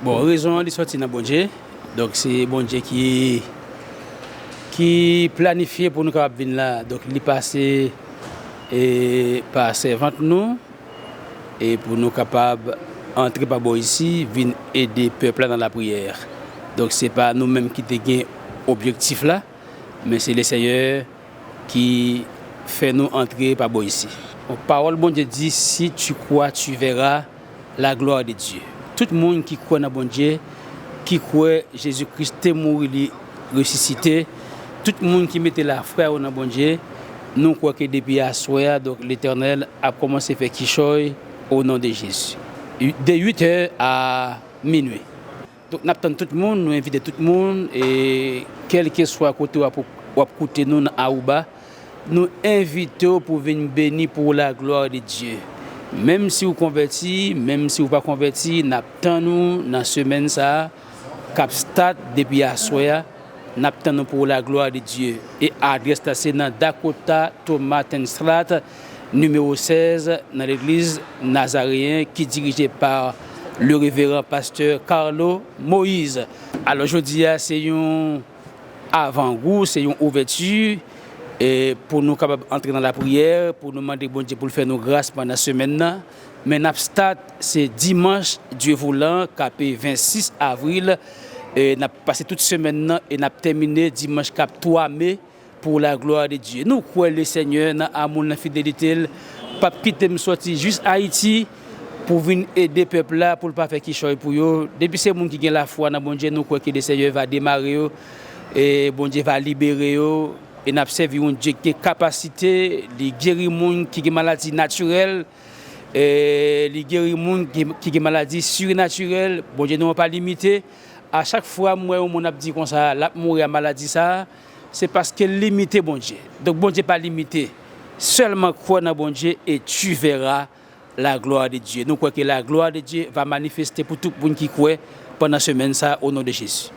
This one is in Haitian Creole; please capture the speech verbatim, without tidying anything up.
Bon, rezon an, li sòti nan Bondye. Donk, se Bondye ki, ki planifye pou nou kapab vin la. Donk, li pase, e, pa sèvant nou, e pou nou kapab antre pa bò isi, vin ede pèp la nan lapriyè. Donk, se pa nou menm ki te gen objektif la, men se Lesenyè ki fè nou antre pa bò isi. Bon, pawòl Bondye di, "Si tu crois, tu verras la gloire de Dieu." Tout moun ki kwè nan Bondye, ki kwè Jezikri te mouri, li resisite, tout moun ki mete lafwa yo nan Bondye, nou kwè ke depi aswè a, donk, Letènèl ap kòmanse fè kichòy, o non de Jezi. De uit è a minui. Donk, n ap tann tout moun, nou envite tout moun, e kèlkeswa kote w ap, w ap koute nou nan Aruba, nou envite w pou vin beni pour la gloire de Dieu. Menm si w konvèti, menm si w pa konvèti, n ap tann ou nan semèn sa a, k ap stat depi aswè a, n ap tann ou pour la gloire de Dieu. E adrès la se nan Dakota Thomatenstraat, nimewo sèz, nan legliz Nazareyen ki dirije pa le reveran pastè Carlo Moïse. Alò, jodi a, se yon avangou, se yon ouvèti, e pou nou kapab antre nan lapriyè, pou nou mande Bondye pou l fè nou gras pandan semèn nan. Men n ap stat, se dimanch, Dye voulan, k ap vennsis avril, e n ap pase tout semèn nan, e n ap tèmine dimanch k ap twa me, pour la gloire de Dieu. Nou kwè Lesenyè nan amou l, nan fidelite l, p ap kite m sòti jis Ayiti pou vin ede pèp la, pou l pa fè kichòy pou yo. Depi se moun ki gen lafwa nan Bondye, nou kwè ke Lesenyè va demare yo, e Bondye va libere yo, e n ap sèvi yon Dye ki gen kapasite, li geri moun ki gen maladi natirèl, e li geri moun ki, ki gen maladi sirnatirèl. Bondye nou an pa limite. A chak fwa m wè yon moun ap di konsa, l ap mouri a maladi sa a, se paske l limite Bondye. Donk, Bondye pa limite. Sèlman kwè nan Bondye et tu verras la gloire de Dieu. Nou kwè ke la gloire de Dieu va manifeste pou tout moun ki kwè pandan semèn sa a, o non de Jezi.